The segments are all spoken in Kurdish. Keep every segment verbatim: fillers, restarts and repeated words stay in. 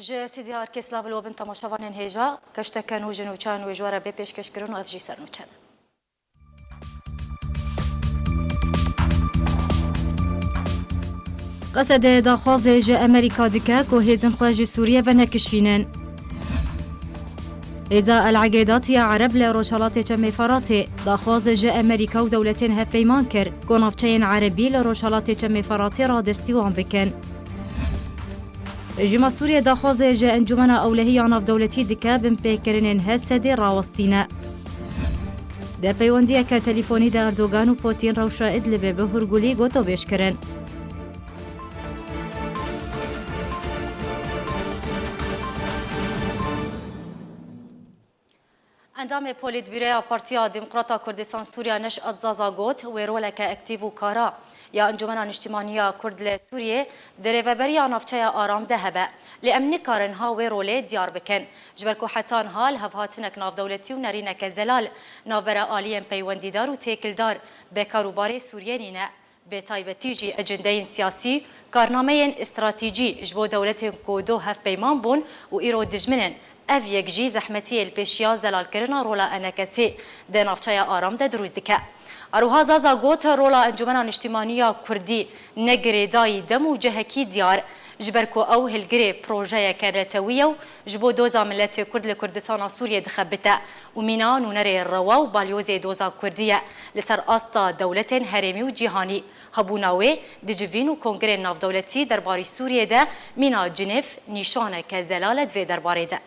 Ji Sîdya Erkê silav li we bin temaşevanên hêja, keşteke nû ji nûçeyan wê ji we re bê pêşkêşkirin û ev jî sernûçe ne. Qesede daxwazê ji Amerîka dike ku hêzên xwe ji Sûriye venekişînin. Hêza El Egêdat ya Ereb li Rojhelatê Çemê Feratê daxwaz ji Amerîka û dewletên hevpeyman kir ku navçeyên Erebî li Rojhelatê Çemê Feratê radestî wan bikin. Rejîma Sûriyê daxwazê ji Encûmena Ewlehî ya Navdewletî dike binpêkirinên Hesedê rawestîne. Di peywendiyeke telîfonî de Erdogan û Putin rewşa Idlibê bi hurgulî gotobêj kirin. Endamê Polîtbîroya Partiya Demokrata Kurdistan Sûriya Neş'et Zaza got, wê roleke aktîf û kara ya Encûmena Niştimanî ya Kurd li Sûriyê di rêveberiya navçeya aram de hebe. Lê em nikarin ha wê rolê diyar bikin. Ji ber ku heta niha lihevhatinek navdewletî û nerîneke zelal navbera aliyên peywendîdar û têkildar bi kar û barê Sûriyê nîne. Bi taybetî jî ecendeyên siyasî, karnameyên stratejî ji bo dewletên ku do hevpeyman bûn û îro dijmin in, ev yek jî zehmetiyê li pêşiya zelalkirina rola ENKSê di navçeya aram de dirûst dike. Her wiha Zaza got, rola Encûmena Niştimanî ya Kurdî ne girêdayî dem û cihekî diyar, ji ber ku ew hilgirê projeyeke netewî ye û ji bo doza miletê Kurd li Kurdistana Sûriyê dixebite û mîna nûnerê rewa û balyozê doza Kurdî ye li ser asta dewletên herêmî û cîhanî. Hebûna wê di civîn û kongrên navdewletî derbarî Sûriyê de mîna Cinêv nîşaneke zelal e di vê derbarê de.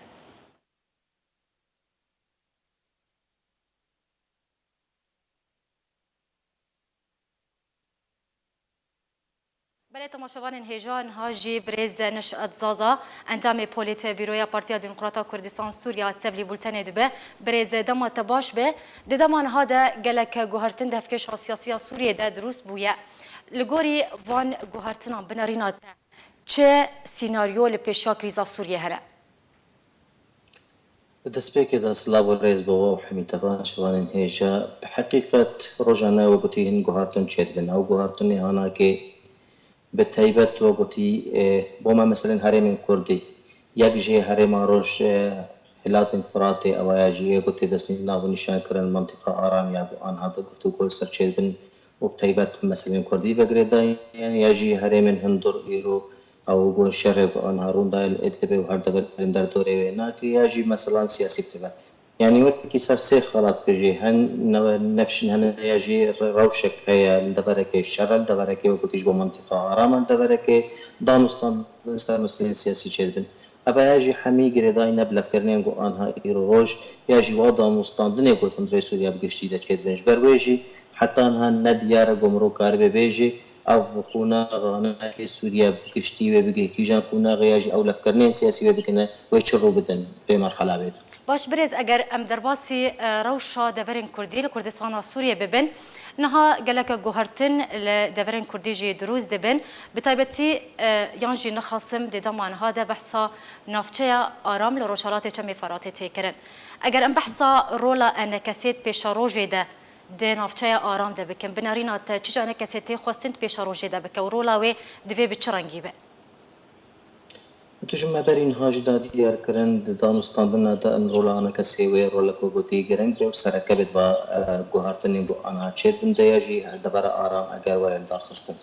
Belê temaşevanên hêja, niha jî birêz Neş'et Zaza, endamê Polîtbîroya Partiya Demokrata Kurdistan Sûriya tevlî bultenê dibe. Birêz dema te baş be. Di dema niha de gelek guhertin di hevkêşa siyasî ya Sûriyê de dirûst bûye. Li gorî van guhertinan bi nerîna te çi sînaryo li pêşiya krîza Sûriyê hene? Di destpêkê de silav û rêz bo we û hemî temaşevanên hêja. Bi heqîqet rojane we gotî hin guhartin çêdibin. Ew guhartinê hanakê bi taybet we gotî, e, bo me meselên herêmên Kurdî. Yek jê herêma roj, e, hilatên Firatê, ew ya jî yê gotî destnî nav û nîşan kirin mentiqa aram ya ku anha de guftûgo li ser çêdibin û bi taybet meselên Kurdî ve girêdayî ye, ya jî herêmên hundir îro ew ku şerê ku anha rûn dayê li Idlibê û her deverên derdorê wê nake, ya jî meselan siyasî dibe. Yanî wekî ser sê xelat bijî, hin newe-, nefşin hene ya jî re-, rewşek heye li deverekê şer e, li deverekê wekî ji bo mentiqa aram e, li deverekê danûstandin ser meseleyên siyasî çêdibin. Ev ya jî hemî girêdayî ne bi levkirinên ku anha îro roj ya jî wa danûstandinê ku hundirê Sûriya bi giştî de çêdibin. Ji ber wê jî heta niha ne diyar e ku mirov karibe bêjî ev qonaxa hinekê Sûriya bi giştî wê bigihê kîjan qonaxê ya jî ew levkirinên siyasî wê bikine wê çi rû bidin vê merhela wê de. Baş birêz, eger em derbasî, e, rewşa deverên Kurdî li Kurdistana Sûriyê bibin, niha gelek guhertin li deverên Kurdî jî dirûst dibin. Bi taybetî, e, yan jî nixasim di dema niha de behsa navçeya aram li Rojhelatê Çemê Feratê tê kirin. Eger em behsa rola ENKSê di pêşerojê de di navçeya aram de bikin, bi nerîna te çi ji ENKSê tê xwestin di pêşerojê de bike û rola wê divê bi çi rengî be? Tu ji me berî niha jî da diyar kirin, di danûstandina de em rola ENKSê wê rolek ku gotî giring be û sereke be di va, e, guhertinên ku anha çêdibin de ya jî devera aram eger were lidarxistin.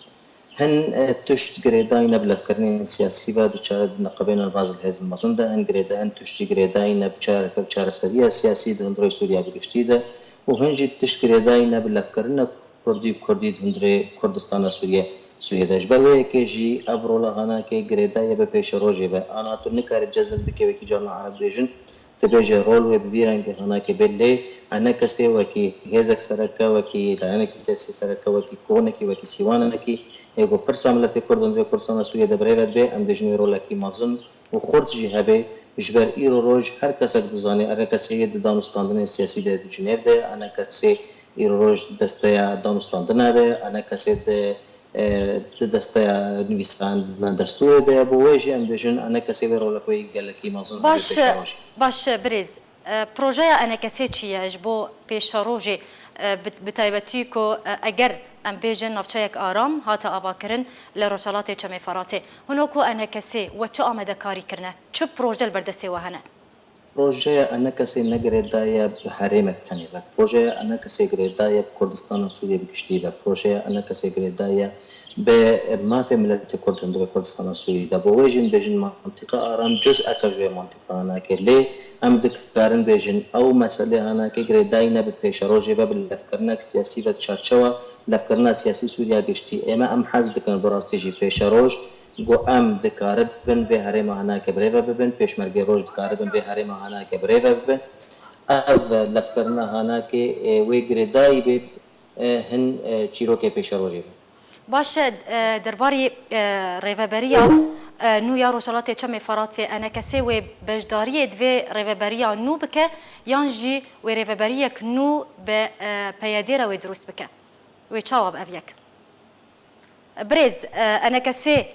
Hin, e, tişt girêdayî ne bi levkirinên siyasî ve, di çare, di neqebêna li va zî li hêzên mezin de, hin girêda-, hin tiştî girêdayî ne bi çare-, çareseriya siyasî di hundirê Sûriya bi giştî de û hin jî tişt girêdayî ne bi levkirina Kurdî û Kurdî di hundirê Kurdistana Sûriye, Sûriye de. Ji ber wê yekê jî ev rola hanakê girêdayî ye bi pêşerojê ve. Ana tu nikarî cezm bike wekî carna Ereb bêjin, dibêje rol wê bi vî rengî hanakê bê lê ENKSê wekî hêzek sereke, wekî layenekî siyasî sereke, wekî konekî, wekî sîwanekî ê ku pirsa miletê Kurd û hundirê Kurdistana Sûriye de bi rê ve dibe, em dibêjin wê rolekî mezin û xurt jî hebe. Ji ber îro roj her kesek dizane ENKSê yê di danûstandinên siyasî de di Cinêv de, ENKSê îro roj desteya danûstandina de, ENKSê di e, di desteya nivîsandina destûrê de ye. Bo wê jî em dibêjin ENKSê wê rolek wê gelekî mezin hebe. Baş, pêşerojê. Baş, birêz. E, projeya ENKSê çi ye? Ji bo pêşerojê, e, bi, bi taybetî ku, e, eger em bêjin, navçeyek aram hate avakirin li Rojhelatê Çemê Feratê. Hûn wekû ENKSê we çi amadekarî kirine? Çi proje li ber destê we hene? Projeya ENKSê ne girêdayî ye bi herêmek tenê ve. Projeya ENKSê girêdayî ye bi Kurdistana Sûriyê bi giştî ve. Projeya ENKSê girêdayî ye bi mafê miletê Kurd li hundirê Kurdistana Sûriyê de. Bo wê jî em bêjin mantîqa aram cuz'eke ji wê mantîqa hanakê. Lê em dikarin bêjin ew meselê hanakê girêdayî ne bi pêşerojê ve, bi levkirinek siyasî ve, di çarçewa levkirina siyasî Sûriya giştî. Ême em hez dikin bi rastî jî pêşeroj ku em dikaribin vê herêma hanakê birêve bibin, pêşmergê roj dikaribin vê herêma hanakê birêve bibin. Ev levkirina hanakê, e, wê girêdayî bê, e, hin, e, çîrokê pêşerojê be. Baş e, derbarî, e, rêveberiya, e, nû ya Rojhelatê Çemê Feratê, ENKSê wê beşdariyê di vê rêveberiya nû bike yan jî wê rêveberiyek nû bi, e, PYDê re wê dirust bike? Wê çawa bi ev yek? Birêz, e, ENKSê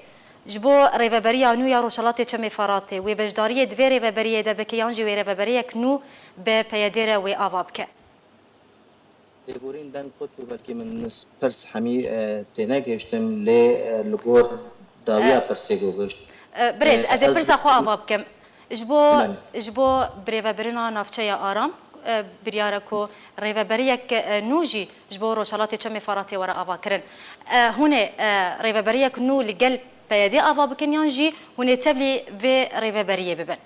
ji bo rêveberiya nû ya Rojhelatê Çemê Feratê wê beşdariyê di vê rêveberiyê de bike yan jî wê rêveberiyek nû bi PYDê re wê ava bike? Lêborîn deng xwe tu belkî min pirs hemî, e, tênegihiştim, lê, e, li gor dawiya pirsê ku gihişt. E, birêz, e, ez ê pirsa xwe ava bikim. Ji bo, ji bo birêvebirina navçeya Aram, e, biryar e ku rêveberiyek, e, nû jî ji bo Rojhelatê Çemê Feratê were avakirin. E, hûn ê, e, rêveberiyek nû li gel PYDê ava bikin yan jî hûn ê tevlî vê rêveberiyê bibin?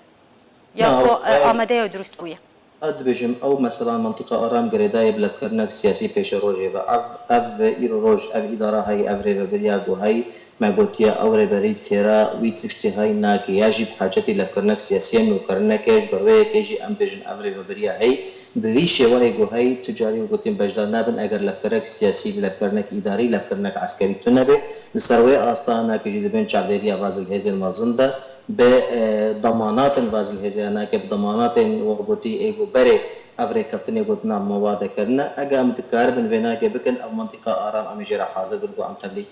Ya ku, e, amade ye û dirust bûye? Ez dibêjim, ew mesela mantîqa Aram girêdayî bi levkirinek siyasî pêşerojê ve. Ev, ev îro roj, ev îdara heyî, ev rêveberiya ku heyî, me gotiye, ew rêberî têra wî tiştê heyî nake, ya jî bi hacetî levkirinek siyasî ye, nûkirinek e, ji ber wê yekê jî em bêjin ev rêveberiya heyî, bi vî şêweyê ku heyî, tu carî wek gotî beşdar nabin, eger levkirek siyasî, levkirnek îdarî, levkirnek eskerî tune be. Li ser wê asta nake jî dibên çavdêriya va zilhêzên mezin de, bi, e, demanatên va zilhêzê hanake, bi demanatên wek gotî ê ku berê ev rêkeftinê gotina me wa de kirine. Ege em dikaribin vê nake bikin, ev mantîqa Aram em ê jê re hazir bin ku em tevlî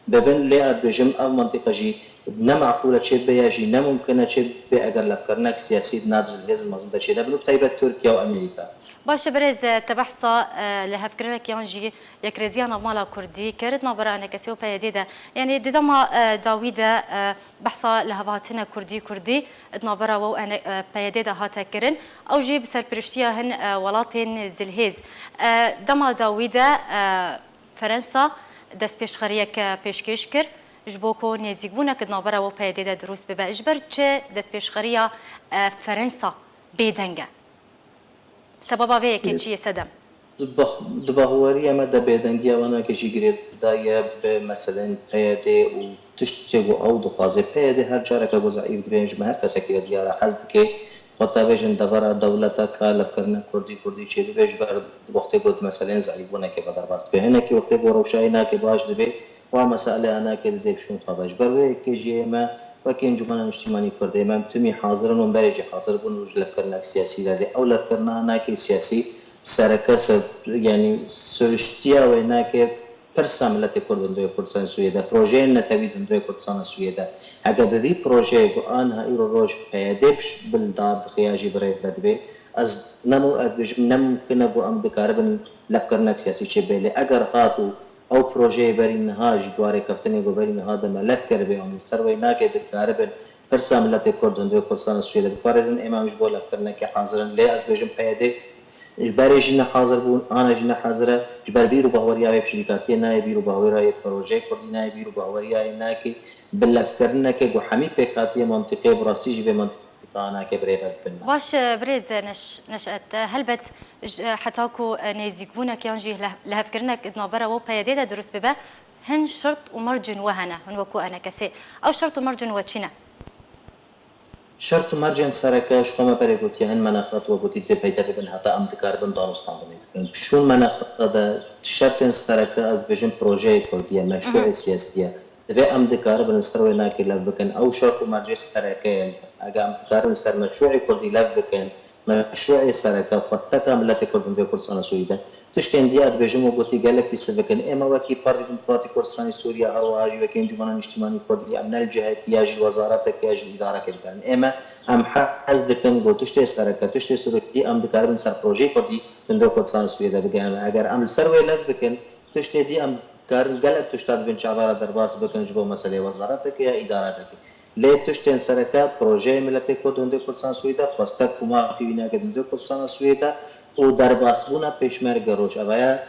bibin. Lê ez dibêjim, ev mantîqa jî ne meqûl e çêbibe ya jî ne mumkin e çêbibe eger levkirinek siyasî di nav zilhêzên mezin de çênebin û bi taybet Tirkiye û Amerîka. Baş e birêz, e, te behsa, e, lihevkirinek yan jî yekrêziya navmala Kurdî kir di navbera ENKSê û PYDê de. Yanî di dema, e, dawî de, e, behsa lihevhatine Kurdî Kurdî di navbera we û ene-, e, PYDê de hate kirin. Ew jî bi serpiriştiya hin, e, welatên zilhêz. E, dema dawî de, e, Ferensa destpêşxeriyek, e, pêşkêş kir ji bo ku nêzîkbûnek di navbera we û PYDê de dirust bibe. Ji ber çi destpêşxeriya, e, Ferensa bêdeng e? Sebaba vê yekê çi ye sedem? Di bax-, di bahweriya me de bêdengiya wanakê jî girêdayî ye bi meselên PYDê û tiştê ku ew dixwaze. PYDê her careke ku zeîf dibe, ji me her kesekî re diyar e, hez dike xwe tevêjin devera dewleta ka levkirina kurdî kurdî çêbibe, ji ber wextê ku di meselên zeîfbûnekê ve derbas dibe. Hinekî wextê ku rewşa hanakê baş dibe, wa meselê hanakê didê bi şûn xwe ve. Ji ber wê yekê jî ê me wekî Encûmena Niştîmanî Kurd ê me em timî hazir in û berê jî hazir bûn û ji levkirinek siyasî re dê. Ew levkirina hanakê siyasî sereke ser, yanî siriştiya wê nake pirsa miletê Kurd di hundirê Kurdistanê Sûriyê de, projeyên netewî di hundirê Kurdistana Sûriyê de. Heke bi vî projeyê ku aniha îro roj PYDê bi dar dixe ya jî bi rê ve dibe, ez nemo ez dibêjim ne mumkin e ku em dikaribin levkirinek siyasî çêbibe. Lê eger hat û ew projeyê berî niha ji dwarê keftinê ku berî niha de me lev kiribe û li ser wê nake dikaribin pirsa miletê Kurd di hundirê Kurdistana Sûriyê de biparêzin, ême em ji bo levkirinekê hazir in. Lê ez dibêjim PYDê ji berê jî ne hazir bûn, ana jî ne hazir e. Ji ber bîr û bahweriya wê piştgirîkatiyê nayê, bîr û bahweriya wê projeyê kurdî nayê, bîr û bahweriya wê nake bi levkirinekê ku hemî pêkhatiye mantîqê bi rastî jî vê mantîqê hanake bi rê ve bibin. Baş e, birêz Neş-, Neşet, e, helbet ji, e, heta ku, e, nêzîkbûnek yan jî leh-, lihevkirinek di navbera we û PYDê de dirust bibe, hin şert û mercên we hene, hin wekû ENKSê. Ew şert û mercên we çi ne? Şert û mercên sereke, ji xwe me berê gotiye, hin meneqat we gotî divê peyde bibin heta em dikaribin danûstandinê bikin. Bi şûn meneqata de şertên sereke ez dibêjim projeyê kurdî ye, meşrûê siyasî ye. Divê em dikaribin li ser wê nake lev bikin. Ew şert û mercê sereke ye. Eger em dikarin li ser meşrûê kurdî lev bikin, meşrûê sereke, xwe teka miletê Kurd di hundirê Kurdistana Sûrî de. Tiştên diya dibêjim û gotî gelekî sivik in. Ême wekî Partî Demokratîk Kurdistanê Sûriye, her wiha jî wekî Encûmena Niştîmanî Kurdî, em ne li cihekî ya jî li wezaretekê ya jî li îdarekê dikarin. Ême em hez dikin ku tiştê sereke, tiştê sirûştî em dikaribin ser projeyê kurdî di hundirê Kurdistana Sûriye de bigerin. Eger em li ser wê lev bikin, tiştê dî em karin gelek tişta di bin çavara derbas bikin ji bo meselê wezareteke ya îdareteke. Lê tiştên sereke projeyê miletê Kurd di Hundê Kurdistan Sûrî de, xwestek û mafê wî nake di Hundê Kurdistana Sûrî de û derbasbûna Pêşmerge Rojava ye.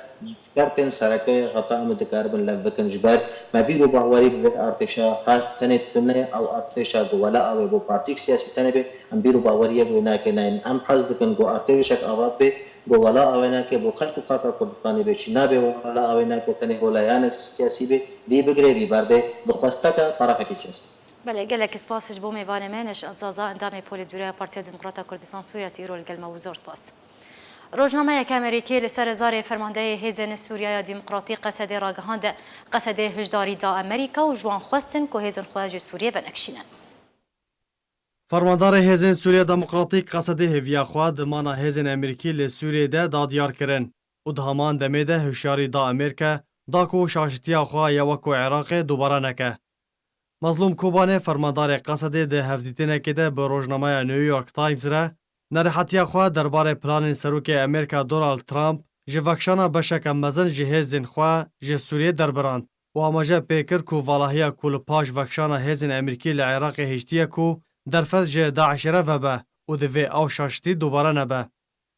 Şertên sereke heta em dikaribin lev bikin ji ber me bîr û bawerî bi vê artêşa ha tenê tune ew artêşa ku wela awê bo partîk siyasî tenê be, em bîr û baweriyek wê nake nayên. Em hez dikin ku artêşek ava be, ku wela awê nake bo xelk û xaka Kurdistanê be, çi nabe wela awê nake tenê bo layanek siyasî be, vî bigire vî berde, bi xwesteka tarafekî siyasî. Belê, gelek spas ji bo mêvanê me, Neşat Zaza, endamê Polîtbûroya Partiya Demokrata Kurdistan Sûriya, tî îro li gel me bû, zor spas. Rojnameyeke Amerîkî li ser zarê fermandeyê Hêzên Sûriyeya Demokratîk Qesedê ragihand, Qesedê hişdarî da Amerîka û ji wan xwestin ku hêzên xwe ji Sûriyê venekşînin. Fermandarê Hêzên Sûriya Demokratîk Qesedê hêviya xwe di mana hêzên Amerîkî li Sûriyê de da diyar kirin û di heman demê de hişyarî da Amerîka da ku şaşitiya xwe ya weko Iraqê dubare neke. Mazlûm Kobanê, fermandarê Qesedê, di hevdîtinekê de bi rojnameya New York Times re nerehetiya xwe derbarê planên Serokê Amerîka Donald Trump ji vekşana beşeke mezin ji hêzên xwe ji Sûriyê derbirand û amaje pê kir ku valahiya ku li paş vekşana hêzên Amerîkî li Iraqê hiştiye ku derfet ji DAIŞê re vebe û divê ew şaşitî dubare nebe.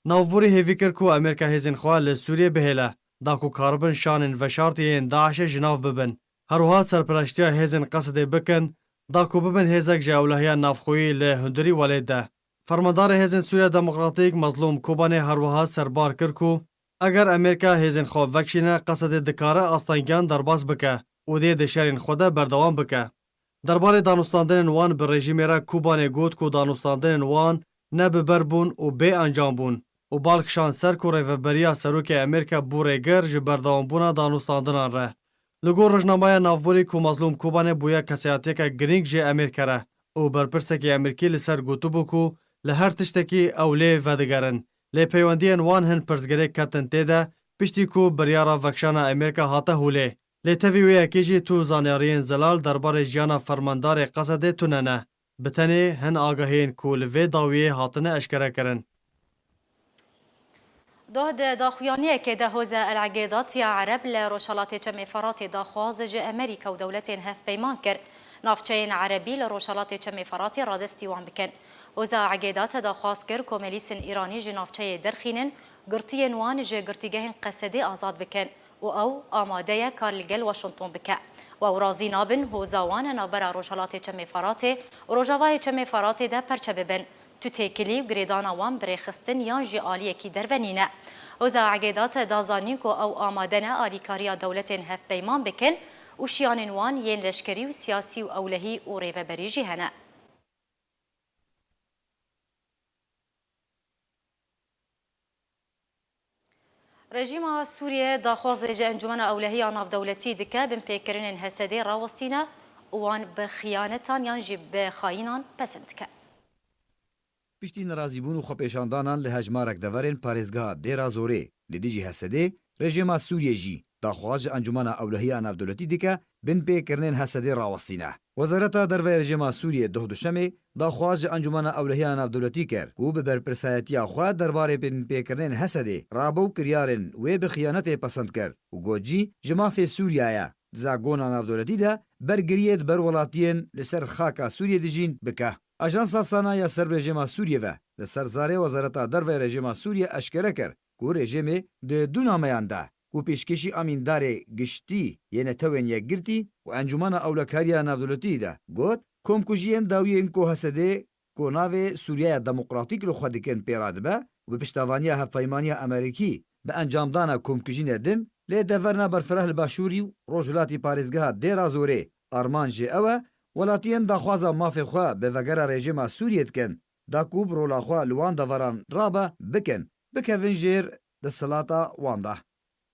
Navborî hêvî kir ku Amerîka hêzên xwe li Sûriyê bihêle, da ku karibin şanên veşartî yên DAIŞê ji nav bibin. Her wiha serpereştiya hêzên Qesedê bikin, da ku bibin hêzek ji ewlehiya navxweyî li hundirî welêt de. Fermandarê Hêzên Sûriya Demokratîk Mazlûm Kobanê her wiha serbar kir ku eger Amerîka hêzên xwe vekişîne, Qesedê dikare astengiyan derbas bike û dê di şerên xwe de berdewam bike. Derbarê danûstandinên wan bi rejîmê re Kobanê got ku danûstandinên wan ne bi ber bûn û bê encam bûn û bal kişand ser ku rêveberiya serokê Amerîka bû rêgir ji berdewambûna danûstandinan re. Li gor rojnameya navborî ku Mazlûm Kobanê bûye kesayetiyeke girîng ji Amerîka re û berpirsekî Amerîkî li ser gotibû ku li her tiştekî ew lê vedigerin. Lê peywendiyên wan hin pirsgirêk ketin tê de, piştî ku biryara vekişana Amerîka hate holê. Lê tevî wê yekê jî tu zanyariyên zelal derbarê jiyana fermandarê Qesedê tune ne. Bi tenê hin agahiyên ku li vê dawiyê hatine eşkere kirin. Doh di daxuyaniyekê de Hoza El Egêdat ya Ereb li Rojhelatê Çemê Feratê daxwaz ji Amerîka û dewletên hevpeyman kir, navçeyên Erebî li Rojhelatê Çemê Feratê radestî wan bikin. Hoza Egêdat daxwaz kir komelîsên Îranî ji navçeyê derxînin, girtiyên wan ji girtîgehên Qesedê azad bikin û ew amade ye kar li gel Washington bike. Û ew razî nabin hoza wan navbera Rojhelatê Çemê Feratê û Rojavayê Çemê Feratê de perçe bibin. Tu têkilî û girêdana wan bi rêxistin yan jî aliyekî derve nîne. Hoza Egêdat da zanîn ku ew amade ne alîkariya dewletên hevpeyman bikin û şiyanên wan yên leşkerî û siyasî û ewlehî û rêveberî jî hene. Rejîma Sûriyê daxwazê ji Encûmena Ewlehî ya Navdewletî dike, binpêkirinên H S D'ê rawestîne û wan bi xiyanetan yan jî bi xayînan pesend dike. Piştî nerazîbûn û xwepêşandanan li hejmarek deverên parêzgeha Dêra Zorê li dijî H S D'ê, rejîma Sûriyê jî daxwaz ji Encûmena Ewlehî ya Navdewletî dike, binpêkirinên H S D'ê rawestîne. Wezareta Derve ya Rejîma Sûriyê doh duşemê daxwaz ji Encûmena Ewlehî ya Navdewletî kir ku bi berpirsayetiya xwe derbarê binpêkirinên H S D'ê rabe û kiryarên wê bi xiyanetê pesend kir û got jî ji mafê Sûriya ye. Di zagona navdewletî de bergiriyê di ber welatiyên li ser xaka Sûriyê dijîn bike. Ajansa Sana ya ser rejîma Sûriyê ve li ser zarê Wezareta Derve ya Rejîma Sûriyê eşkere kir ku rejîmê di du nameyan de ku pêşkêşî amîndarê giştî yê Netewên Yekgirtî û Encûmena Ewlekariya Navdewletî de got, komkujiyên dawiyên ku H S D'ê ku navê Sûriyeya Demokratîk li xwe dikin pê radibe û bi piştevaniya Hevpeymaniya Amerîkî bi encamdana komkujînê din lê deverna berfireh li Başûrî û Rojhilatî parêzgeha Dêra Zorê. Armanc jê ew e, welatiyên daxwaza mafê xwe bi vegera rejîma Sûriyê dikin, da ku bi rola xwe li wan deveran rabe bikin, bikevin jêr desthilata wan de.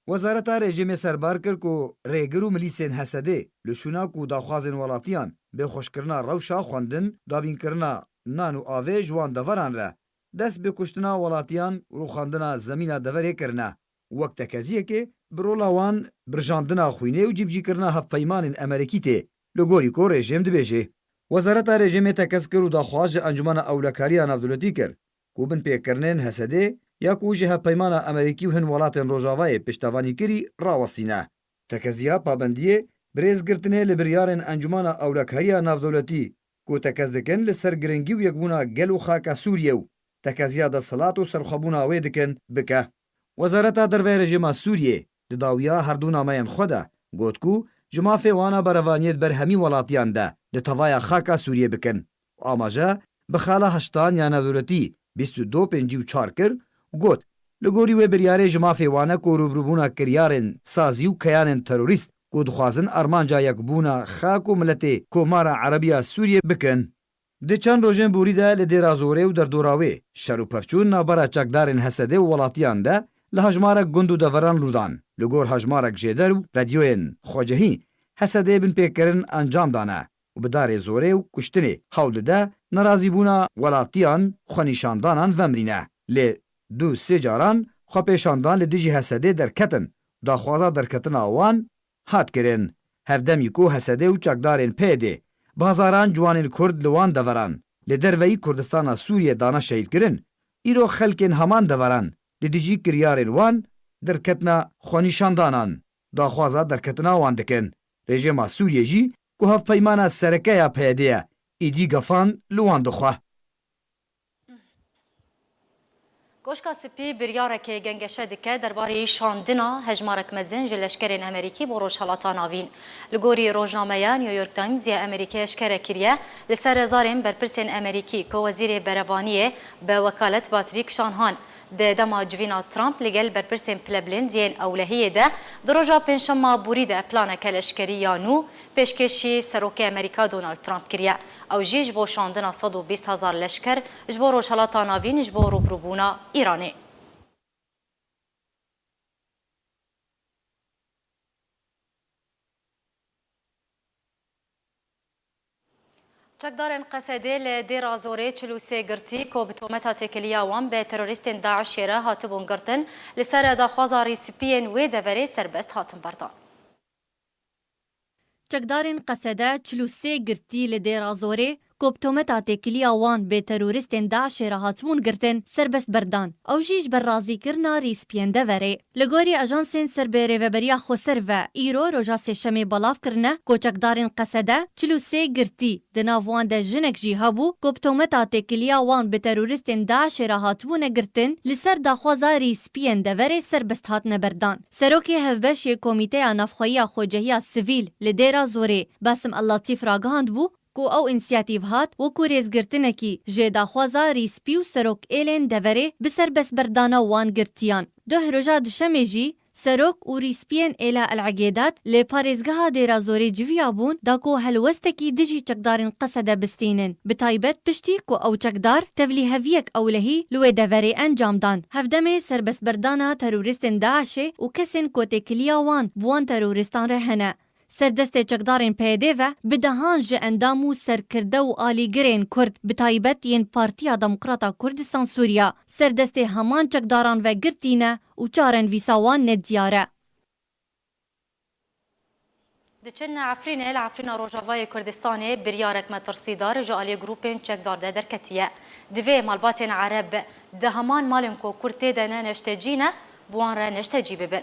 Wezareta rejîmê serbar kir ku rêgir û milîsên H S D'ê li şûna ku daxwazên welatiyan bê xweşkirina rewşa xwendin, dabînkirina nan û avê ji wan deveran re, dest bi kuştina welatiyan û rûxandina zemîna deverê kirine. Wek tekeziyekê bi rola wan birjandina xwînê û cîbicîkirina hevpeymanên Amerîkî tê, li gorî ku rejîm dibêjê. Wezareta rejîmê tekez kir û daxwaz ji Encûmena Ewlekariya Navdewletî kir ku binpêkirinên H S D'ê ya ku ji Hevpeymana Amerîkî û hin welatên Rojavayê piştevanî kirî rawestîne. Tekeziya pabendiyê bi rêzgirtinê li biryarên Encûmana Ewlekheriya Navdewletî ku tekez dikin li ser giringî û yekbûna gel û xaka Sûriyê û tekeziya desthilat û serxwebûna wê dikin, bike. Wezareta Derve ya Rejîma Sûriyê di dawiya her du nameyên xwe de got ku ji mafê wana berevaniyê di ber hemî welatiyan de li tevaya xaka Sûriyê bikin û amaje bi xala heştan ya navdewletî bîst û du pêncî û çar kir û got, li gorî wê biryarê ji mafê wane ku rûbirûbûna kiryarên sazî û keyanên terorîst ku dixwazin armanca yekbûna xak û miletê Komara Erebiya Sûriyê bikin. Di çend rojên borî de li Dêra Zorê û derdora wê şer û pevçûn navbera çekdarên H S D û welatiyan de li hejmarek gund û deveran rû dan. Li gor hejmarek jêder û vedyoyên xwecihî, H S D binpêkirin encam dane û bi darê zorê û kuştinê hewl dide nerazîbûna welatiyan xwenîşandanan vemrîne. Lê du sê caran xwepêşandan li dijî H S D derketin û daxwaza derketina wan hat kirin. Hevdemî ku H S D û çekdarên P Y D bi hezaran ciwanên Kurd li wan deveran li derveyî Kurdistana Sûriyê dane şehîdkirin, îro xelkên heman deveran li dijî kiryarên wan derketina xwenîşandanan daxwaza derketina wan dikin. Rejîma Sûriyê jî ku hevpeymana sereke ya P Y D ye, îdî gefan li wan dixwe. Koşka Spî biryarekê gengeşe dike derbarê şandina hejmarek mezin ji leşkerên Amerîkî bo Rojhelata Navîn. Li gorî rojnameya New York Times ya Amerîkî eşkere kiriye, li ser zarên berpirsên Amerîkî ku Wezîrê Berevaniyê bi wekalet Patrick Shanahan di dema civîna Trump li gel berpirsên pilebilind yên ewlehiyê de di roja pêncşema borî de planeke leşkerî ya nû pêşkêşî Serokê Amerîka Donald Trump kiriye. Ew jî ji bo şandina sed û bîst hezar leşker ji bo Rojhelata Navîn ji bo rûbirûbûna Îranê. Çekdarên Qesedê li Dêra Zorê çil û sê girtî ku bi tometa têkiliya wan bi terorîstên DAIŞê re hatibûn girtin, li ser daxwaza rîspiyên wê deverê serbest hatin berdan. Çekdarên Qesede çil û sê girtî li Dêra Zorê, ku bi tometa têkiliya wan bi terorîstên DAIŞê re hatibûn girtin, serbest berdan. Ew jî ji ber razîkirina rîspiyên deverê. Li gorî ajansên ser bi Rêveberiya Xweser ve îro roja Sêşemê belav kirine ku çekdarên Qesede çil û sê girtî, di nav wan de jinek jî hebû ku bi tometa têkiliya wan bi terorîstên DAIŞê re hatibûne girtin, li ser daxwaza rîspiyên deverê serbest hatine berdan. Serokê Hevbeş yê Komîteya Navxweyiya Xwecehiya Sivîl li Dêra Zorê, Basim El Latîf ragihandbû ku ew însiyatîv hat wekû rêzgirtinekî ji daxwaza rîspî û serok êlên deverê bi serbestberdana wan girtiyan. Duh roja Duşemê jî serok û rîspiyên êla El Egêdat li parêzgeha Dêra Zorê civiyabûn da ku helwestekî dijî çekdarên Qesede bistînin. Bi taybet piştî ku ew çekdar tevlîheviyek ewlehî li wê deverê encam dan. Hevdemê serbestberdana terorîstên DAIŞê û kesên ku têkiliya wan bi wan terorîstan re hene. Serdestê çekdarên P Y D ve bi dehan ji endam û serkirde û alîgirên Kurd, bi taybet yên Partiya Demokrata Kurdistan Sûriya, serdestê heman çekdaran ve girtî ne û çarenvîsa wan nediyar e. Diçin Efrînê, li Efrîna Rojavayê Kurdistanê biryarek metirsîdar ji aliyê grûpên çekdar de derketiye. Divê malbatên Ereb di heman malên ku Kurd tê de ne neştecî ne, bi wan re neştecî bibin.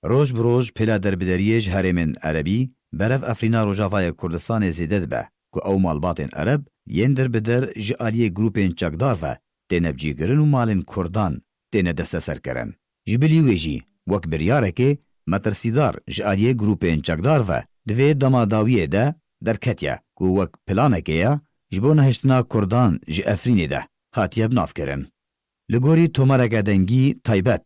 Roj bi roj pêla derbideriyê ji herêmên Erebî berev Efrîna Rojavayê Kurdistanê zêde dibe ku ew malbatên Ereb yên derbider ji aliyê grûpên çekdar ve têne bicîkirin û malên Kurdan têne desteserkirin. Ji bilî wê jî wek biryarekê metirsîdar ji aliyê grûpên çekdar ve di vê dema dawiyê de derketiye ku wek planekê ya ji bo nehiştina Kurdan ji Efrînê de hatiye binavkirin. Li gorî tomareke dengî taybet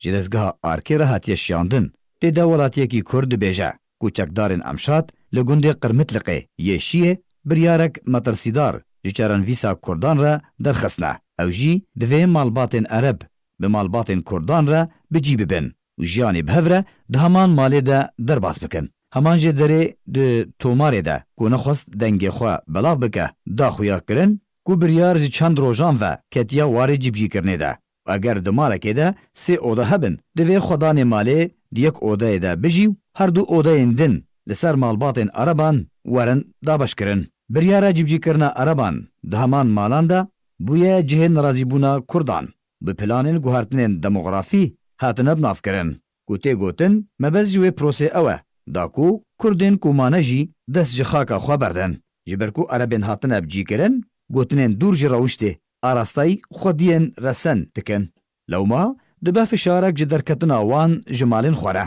ji dezgeha Arkê re hatiye şiyandin, tê de welatiyekî Kurd dibêje ku çekdarên Emşat li gundê Qirmitliqê yê Şiyê biryarek metirsîdar ji çarenvîsa Kurdan re derxistine. Ew jî divê malbatên Ereb bi malbatên Kurdan re bi cî bibin û jiyanê bi hev re di heman malê de derbas bikin. Heman jêderê di tomarê de ku nexwest dengê xwe belav bike, da xuya kirin ku biryar ji çend rojan ve ketiye warê cîbicîkirinê de. Eger di malekê de sê oda hebin, divê xwedanê malê di yek odeyê de bijî û her du odeyên din li ser malbatên Ereban werin dabeşkirin. Biryara cîbicîkirina Ereban di heman malan de bûye cihê nerazîbûna Kurdan. Bi planên guhertinên demografî hatine binavkirin. Ku tê gotin, mebest ji wê prosê ew e, da ku Kurdên ku mane jî dest ji xaka xwe berdin. Ji ber ku Erebên hatine bicîkirin, gotinên dûr ji rewiştê arastayî xwediyên resen dikin. Lewma dibe fişarek ji derketina wan ji malên xwe re.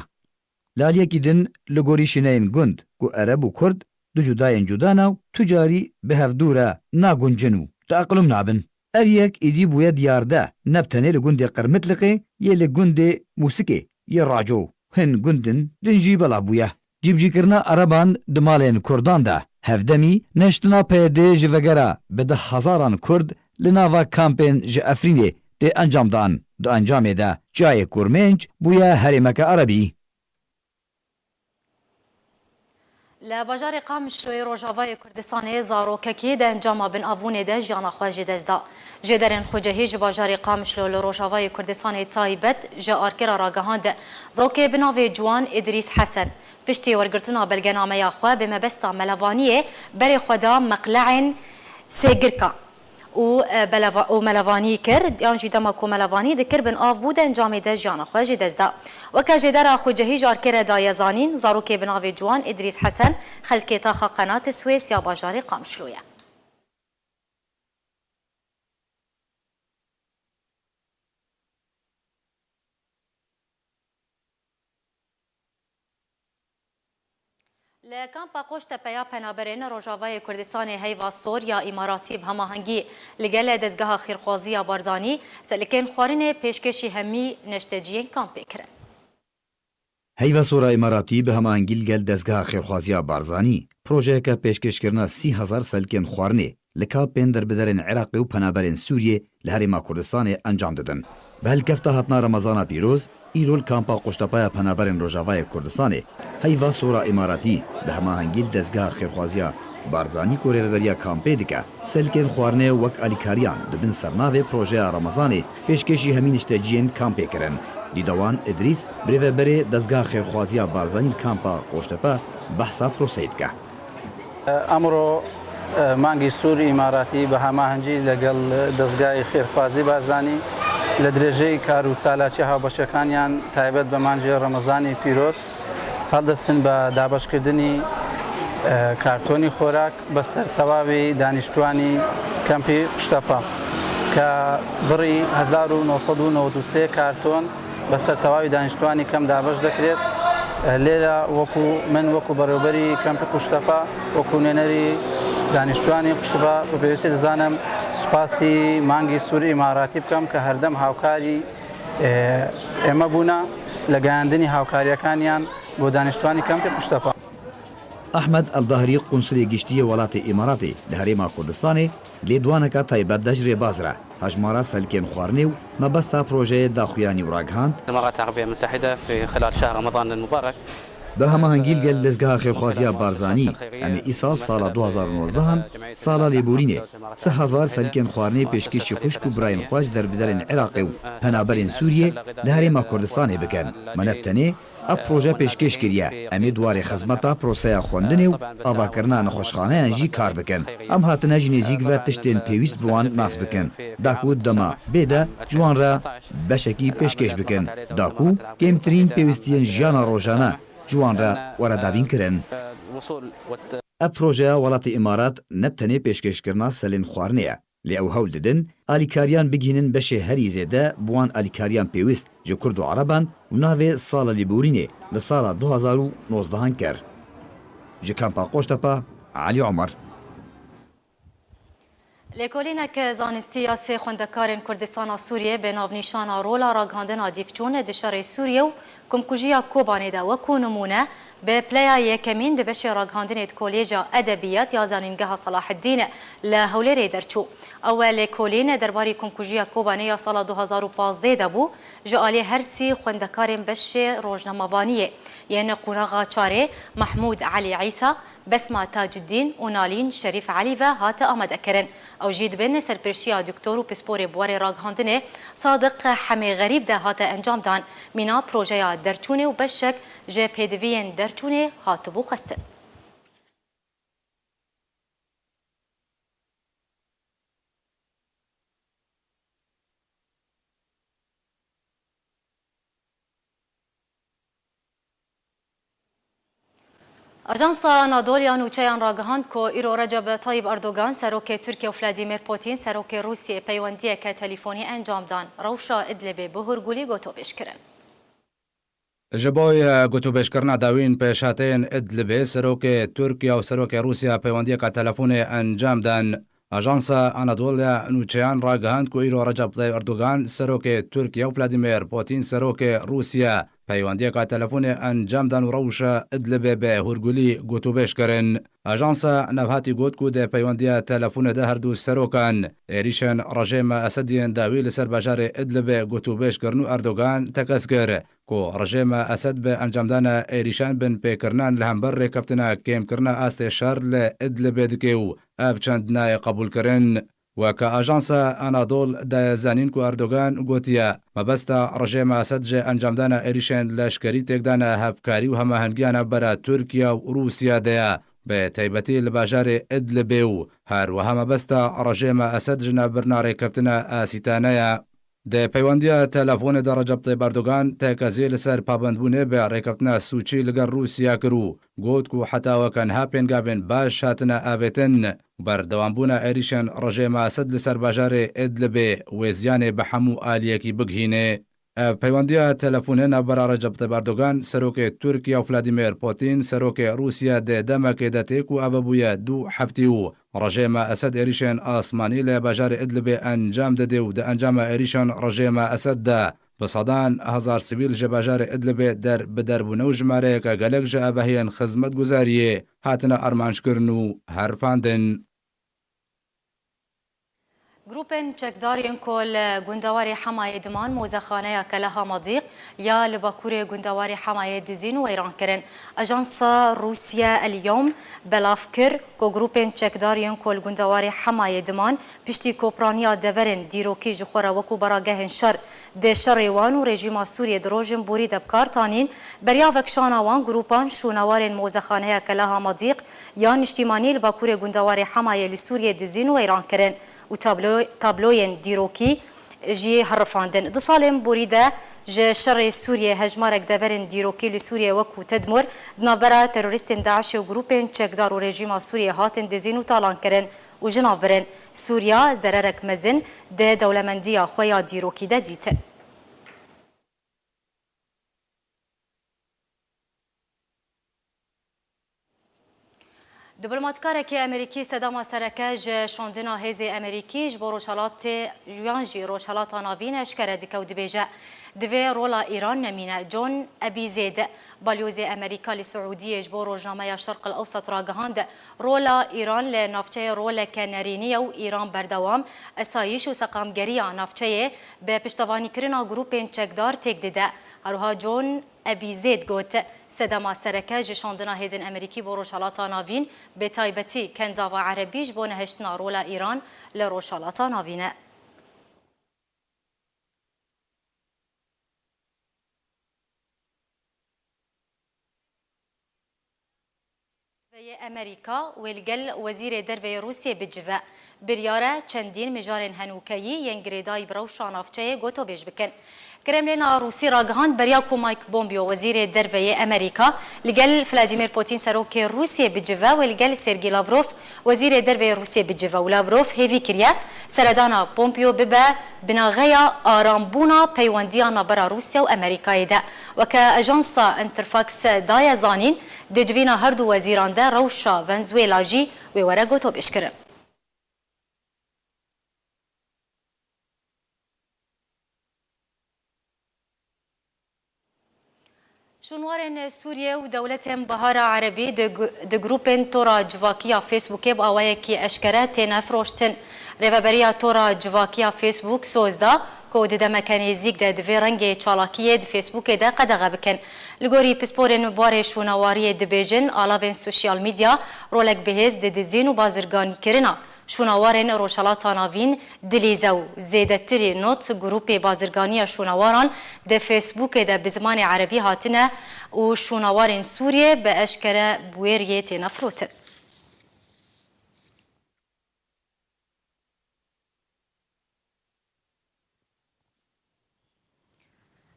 Li aliyekî din, li gorî şîneyên gund ku Ereb û Kurd du cudayên cuda ne û tu carî bi hev dû re naguncin û tieqilûm nabin. Ev yek êdî bûye diyarde, ne bi tenê li gundê Qirmitliqê yê li gundê Mûsikê yê Raco û hin gundin din jî belav bûye. Cîbicîkirina Ereban di malên Kurdan de hevdemî neştina P Y D'ê ji vegera bi deh hezaran Kurd li nava kampên ji Efrînê tê encamdan. Di encamê de çiyayê Kurmênc bûye herêmeke Erebî. Li bajarê Qamişloyê Rojavayê Kurdistanê zarokekî di encama binavbûnê de jiyana xwe ji dest da. Jêderên xucehî ji bajarê Qamişlo li Rojavayê Kurdistanê taybet ji Arkê re ragihand, zarokê bi navê Ciwan Îdrîs Hesen piştî wergirtina belgenameya xwe bi mebesta melevaniyê berê xwe da meqleên Sêgirka û, e, beleva-, û melevanî kir, yan jî dema ku melevanî dikir, bin av bû, di encamê de jiyana xwe ji dest da. Weke jêdera xucehî ji Arkê re daye zanîn, zarokê bi navê Ciwan Îdrîs Hesen, xelkê taxa Qenat Swês ya bajarê Qamişlo ye. Li kampa Qoştepe ya penaberên Rojavayê Kurdistanê Heyva Sor ya Îmaratî bi hemahengî li gel dezgeha xêrxwazî ya Barzanî selikên xwarinê pêşkêşî hemî neşteciyên kampê kirin. Heyva Sor a Îmaratî bi hemahengî li gel dezgeha xêrxwazî ya Barzanî projeyeke pêşkêşkirina sî hezar selikên xwarinê li kampên derbiderên Iraqê û penaberên Sûriyê li Herêma Kurdistanê encam didin. Bi helkefta hatina Remezana pîroz, îro li kampa Qoştepa ya Penaberên Rojavayê Kurdistanê, Heyva Sor a Îmaratî bi hemahengî li dezgeha xêrxwaziya Barzanî ku rêveberiya kampê dike, selikên xwarinê wek alîkariyan di bin sernavê projeya Remezanê pêşkêşî hemî nişteciyên kampê kirin. Dîdewan Îdrîs, birêveberê dezgeha xêrxwaziya Barzanî li kampa Qoştepe, behsa proseyê dike. ئەمڕۆ، ئە، مانگی سوور ئیماراتی بە هەماهەنگی لەگەڵ دەزگای خێرخوازی بارزانی لە درێژەی کار و چالاکیە هاوبەشەکانیان تایبەت بە مانگی ڕەمەزانی پیرۆز هەڵدەستن بە دابەشکردنی، ئە، کارتۆنی خۆراک بەسەر تەواوی دانیشتوانی کەمپی قوشتەپە کە بڕی هەزار و نۆ سەد و نەوەد و سێ کارتۆن بەسەر تەواوی دانیشتوانی کەم دابەش دەکرێت. لێرە وەکو من، وەکو بەڕێوەبەری کەمپی قوشتەپە، وەکو نوێنەری دانیشتوانی قوشتەپە، بە پێویستی دەزانم سوپاسی مانگی سوور ئیماراتی بکەم کە هەردەم هاوکاری، ئێ، ئێمە بوونە لە گەیاندنی هاوکاریەکانیان بۆ دانیشتوانی کەمپی قوشتەپە. ئەحمەد ئەلداهری، قونسلێ گشتیە وڵاتی ئیماراتی لە هەرێما کوردستانê, lêdwaneka taybet de ji rêbaz re hejmara selikên xwarinê û mebesta projeyê daxuyanî û ragihand. جماعة العربية المتحدة في خلال شهر رمضان المبارك. Bi hemahengî li gel dezgeha xêrxwaziya Barzanî, em ê îsal sala du hazar û nozdehan, sala lêborînê, sih hezar selikên xwarinê pêşkêşî xwişk û birayên xwe ji derbiderên Iraqê û penaberên Sûriyê li Herêma Kurdistanê bikin. Me ne bi tenê ev proje pêşkêş kiriye. Em ê di warê xizmeta proseya xwendinê û avakirina nexweşxaneyan jî kar bikin. Em hatine ji nêzîk ve tiştên pêwîst bi wan nas bikin. Da ku dema bê de ji wan re beşekî pêşkêş bikin. Da ku kêmtirîn pêwîstiyên jiyana rojane ji wan re were dabînkirin. Ev projeya welatê Îmarat ne bi tenê pêşkêşkirina selên xwarinê ye. Lê ew hewl didin alîkariyan bigihînin beşê herî zêde bi wan alîkariyan pêwîst ji Kurd û Ereban û navê sala lêborînê li sala du hazar û nozdehan kir. Ji kampa Qoştepa, Elî Omer. Lêkolînek zanistî ya sê xwendekarên Kurdistana Sûriyê bi navnîşana Rola Ragihandina Dîvçûn di şerê Sûriyê û Komkujiya Kobanê de wekû nimûne, bi pileya yekemîn di beşê ragihandinê di Kolêja Edebiyat ya Zanîngeha Selaheddîn li Hewlêrê derçû. Ew lêkolîn derbarî Komkujiya Kobanê ya sala du hazar û pazdeh de bû, ji alî her sî xwendekarên beşê rojnamevaniyê yên qonaxa çarê Mehmûd Elî Îsa, Besma Taciddîn û Nalîn Şerîf Elî ve hate amadekirin. Ew jî dibin serpirşiya doktor û pisporê bi warê ragihandinê Sadiq Hemê Xerîb de hate encamdan. Mîna projeya derçûnê û beşek ji pêdiviyên derçûnê hatibû xwestin. Ajansa Anadolu ya nûçeyan ragihand ku îro Recep Tayyip Erdogan, serokê Tirkiye û Vladimir Putin, serokê Rûsiyê peywendiyeke telîfonî encam dan. Rewşa Idlibê bi hûrgulî gotûbêj kirin. Ji bo, e, gotûbêjkirina dawîn pêşhateyên Idlibê, serokê Tirkiye û serokê Rûsya peywendiyeke telefonê encam dan. Ajansa Anadolu ya nûçeyan ragihand ku îro Recep Tayyip Erdogan, serokê Tirkiye, û Vladimir Putin, serokê Rûsya, peywendiyeke telefonê encam dan û rewşa Idlibê bi hûrgulî gotûbêj kirin. Ajansa Navhatî got ku di peywendiya telefonê de her du serokan êrîşên rejêma Esed yên dawî li ser bajarê Idlibê gotûbêj kirin û Erdogan tekez kir ku rejêma Esed bi encamdana êrîşan binpêkirinan li hember rêkeftina kêmkirina astê şer li Idlibê dike û ev çend nayê qebûlkirin. Weke Ajansa Anadol daye zanîn ku Erdogan gotiye, mebesta rejêma Esed ji encamdana êrîşên leşkerî têkdana hevkarî û hemahengiya navbera Tirkiye û Rûsya de ye, bi taybetî li bajarê Idlibê û her wiha mebesta rejêma Esed ji navbirina rêkeftina Asîtane ye. Di peywendiya telefonê de Recep Tayyip Erdogan tekezî li ser pabendbûnê bi rêkeftina Sûçî li gel Rûsya kir û got ku heta weke niha pêngavên baş hatine avêtin. Berdewambûna êrîşên rejêma Esed li ser bajarê Idlibê wê ziyanê bi hemû aliyekî bigihîne. Ev peywendiya telefonê navbera Recep Tayyip Erdogan, serokê Tirkiye, û Vladimir Putin, serokê Rûsya, di demekê de tê ku eve bûye du heftî û rejêma Esed êrîşên asmanî li bajarê Idlibê encam dide û di encama êrîşên rejêma Esed de bi sedan hezar sivîl ji bajarê Idlibê der bi der bûne û jimareyeke gelek ji avahiyên xizmetguzariyê hatine armanckirin û herifandin. Grûpên çekdar yên ku li gundewarê Hemayê diman mozexaneya Keleha Madîq ya li bakurê gundewarê Hemayê dizîn û weyran kirin. Ajansa Rûsya El Yom belav kir ku grûpên çekdar yên ku li gundewarê Hemayê diman piştî kopraniya deverên dîrokî ji xwe re wekû baragehên şer di şerê wan û rejîma Sûriyê di rojên borî de bi kar tanîn, beriya vekişana wan grûpan şûnewarên mozexaneya Keleha Madîq ya niştîmanî li bakurê gundewarê Hemayê li Sûriyê dizîn û weyran kirin û tablo-, tabloyên dîrokî jî herifandin. Di salên borî de ji şerê Sûriyê hejmarek deverên dîrokî li Sûriyê wekû Tedmur di navbera terorîstên DAIŞê û grûpên çekdar û rejîma Sûriyê hatin dizîn û talan kirin û ji nav birin. Sûriya zererek mezin di dewlemendiya xwe ya dîrokî de dîtin. Diplomatkarekî Amerîkî sedema sereke ji şandina hêzê Amerîkî ji bo Rojhelatê yan jî Rojhelata Navîn eşkere dike û dibêje, divê rola Îran nemîne. John Ebîzêd, balyozê Amerîka li Siûdiyê ji bo rojnameya Şerq el Ewsat ragihand, rola Îran li navçeyê roleke nerînî ye û Îran berdewam esayîş û seqamgeriya navçeyê bi piştevanîkirina grûpên çekdar têk dide. Herwiha John Ebîzêd got, sedema sereke ji şandina hêzên Amerîkî bo Rojhelata Navîn, bi taybetî Kendava Erebî ji bo nehiştina rola Îran li Rojhelata Navîn e. Derve yê Amerîka wê li gel Wezîrê Derve yê Rûsiyê bicive. Biryar e çendîn mijarên henûkeyî yên girêdayî bi rewşa navçeyê gotobêj bikin. Kremlîna Rûsî ragihand beriya ku Mike Pompeo, Wezîrê Derve yê Amerîka, li gel Vladimir Putin, serokê Rûsiyê bicive, wê li gel Sergey Lavrov, Wezîrê Derve yê Rûsiyê, bicive û Lavrov hêvî kiriye seredana Pompeo bibe binaxeya arambûna peywendiya navbera Rûsya û Amerîkayê de. Weke ajansa Interfax daye zanîn, di civîna her du wezîran de rewşa Venezuela jî wê were gotobêjkirin. Şûnwarên Sûriye û dewletên Bihara Erebî di gu-, di grûpên tora civakî ya Facebookê bi awayekî eşkere têne firoştin. Rêveberiya tora civakî ya Facebook soz da ku di demeke nêzîk de divê rengê çalakiyê di Facebookê de qedexe bikin. Li gorî pisporên bi warê şûnewariyê dibêjin, alavên sosyal medya rolek bihêz di dizîn û bazirganîkirina şûnawarên Rojhelata Navîn dilîze û zêdetirî nod grûpê bazirganiya şûnawaran di Facebookê de bi zimanê erebî hatine û şûnawarên Sûriyê bi eşkere bi wê riyê têne firotin.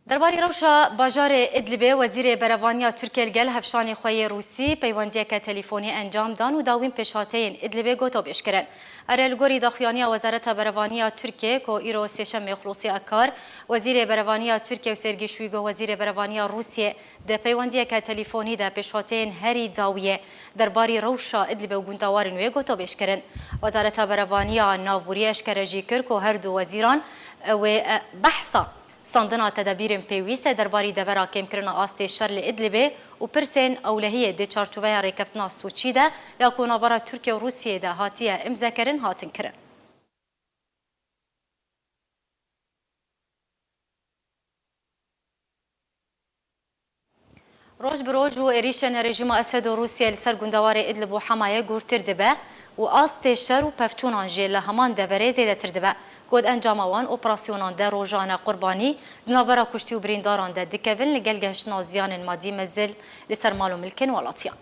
Derbarî rewşa bajarê Idlibê, Wezîrê Berevaniya Tirkiyê li gel hevşanê xwe yê Rûsî peywendiyeke telîfonî encam dan û dawîn pêşhateyên Idlibê gotobêj kirin. Ere li gorî daxuyaniya Wezareta Berevaniya Tirkiyê ku îro sêşemê xulosî kar, Wezîrê Berevaniya Tirkiyê û Sergî Şoygu, Wezîrê Berevaniya Rûsiyê, di peywendiyeke telîfonî de pêşhateyên herî dawiyê derbarî rewşa Idlibê û gundewarên wê gotobêj kirin. Wezareta Berevaniya Navborî eşkere jî kir ku her du wezîran wê, e, behsa standina tedebîrên pêwîst e derbarî devera kêmkirina astê şer li Idlibê û pirsên ewlehiyê di çarçoveya rêkeftina Soçî de ya ku navbera Tirkiye û Rûsiyê de hatiye îmzekirin hatin kirin. Roj bi roj û êrîşên rejîma Esed û Rûsiyê li ser gundewarê Idlib û Hemayê gurtir dibe û astê şer û pevçûnan jî li heman deverê zêdetir dibe. Ku di encama wan operasyonan de rojane qurbanî di navbera kuştî û birîndaran de dikevin, li gel gihiştina ziyanên madî mezin li ser mal û milkên welatiyan.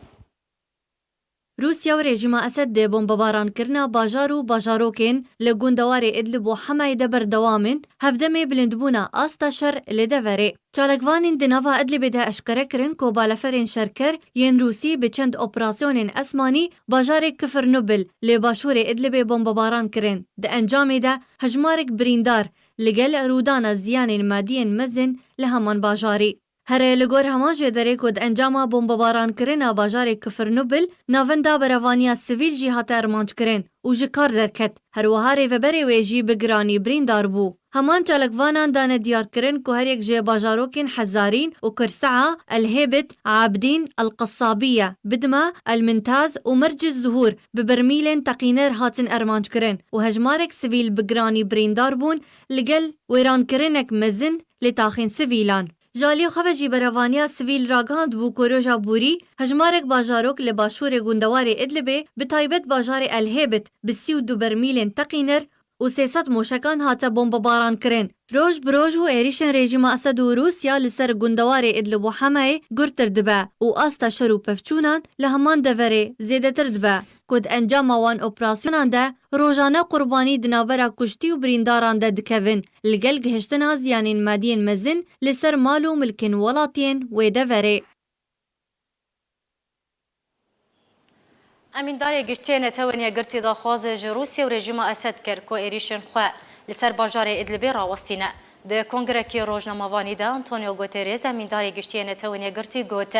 Rûsya û rejîma Esed dê bombebarankirina bajar û bajarokên li gundewarê Idlib û Hemayê de berdewam in, hevdemê bilindbûna asta şer li deverê. Çalakvanên di nava Idlibê de eşkere kirin ku baleferên şerker yên Rûsî bi çend operasyonên esmanî bajarê Kifirnubil li başûrê Idlibê bombebaran kirin. Di encamê de hejmarek birîndar li gel rûdana ziyanên madiyên mezin li heman bajarî. Here li gor heman jêderê ku di encama bombebarankirina bajarê Kifirnubil navenda berevaniya sivîl jî hate armanckirin û ji kar derket. Her wiha rêveberê wê jî bi giranî birîndar bû. Heman çalakvanan dane diyarkirin ku her yek ji bajarokên Hezarîn û Kirseha, El Hêbit, Abdîn, El Qesabiye, Bidma, El Mintaz û Merc Zuhûr bi bermîlên teqîner hatin armanckirin û hejmarek sivîl bi giranî birîndar bûn, li gel wêrankirinek mezin li taxên sivîlan. Ji alî xwe ve jî berevaniya sivîl ragihandibû ku roja borî hejmarek bajarok li başûrê gundewarê Idlibê, bi taybet bajarê El Hêbit, bi sî û du bermîlên teqîner û sê sed moşekan hate bombebarankirin. Roj bi roj û êrîşên rejîma Esed û Rûsya li ser gundewarê Idlib û Hemayê gurtir dibe û asta şer û pevçûnan li heman deverê zêdetir dibe ku di encama wan operasyonan de rojane qurbanî di navbera kuştî û birîndaran de dikevin, li gel gihiştina ziyanên madiyên mezin li ser mal û milkên welatiyên wê deverê. Emîndarê Giştî yê Netewên Yekgirtî daxwazê ji Rûsya û rejîma Esed kir ku êrîşên xwe li ser bajarê Idlibê rawestîne. Di kongrekî rojnamevanî de Antonio Guterres, Emîndarê Giştî yê Netewên Yekgirtî got,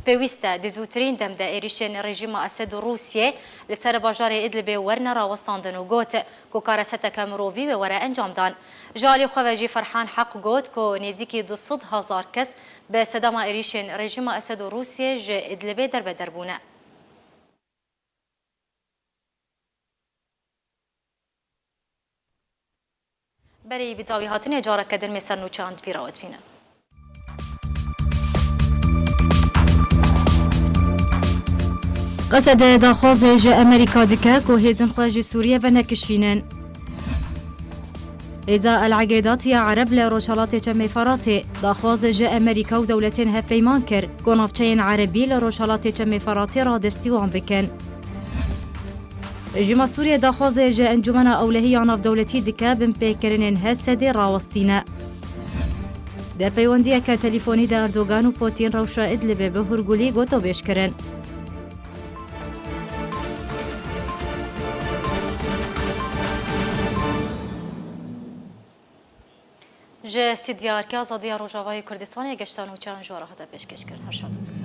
pêwîst e di zûtirîn dem de êrîşên rejîma Esed û Rûsiyê li ser bajarê Idlibê werine rawestandin û got ku kare seteke mirovî wê were encamdan. Ji alî xwe ve jî Ferhan Heq got ku nêzîkî du sed hezar kes bi sedema êrîşên rejîma Esed û Rûsiyê ji Idlibê derbeder bûne. Berî bi dawî hatinê careke din me ser nûçeyan di bîra we dibînin. Qesed daxwazê ji Amerîka dike ku hêzên xwe ji Sûriyê venekişînin. Hêza El Egêdat ya Ereb li Rojhelatê Çemê Feratê daxwaz ji Amerîka û dewletên hevpeyman kir ku navçeyên Erebî li Rojhelatê Çemê Feratê radestî wan bikin. Rejîma Sûriyê daxwazê ji Encûmena Ewlehî ya Navdewletî dike binpêkirinên Hesedê rawestîne. Di peywendiyeke telîfonî de Erdogan û Putin rewşa Idlibê bi hûrgulî gotobêj kirin. Ji Stûdyoya Erkê Azadiya Rojavayê Kurdistanê geşta nûçeyan ji we re hate pêşkêşkirin. Her şad û bextiyar.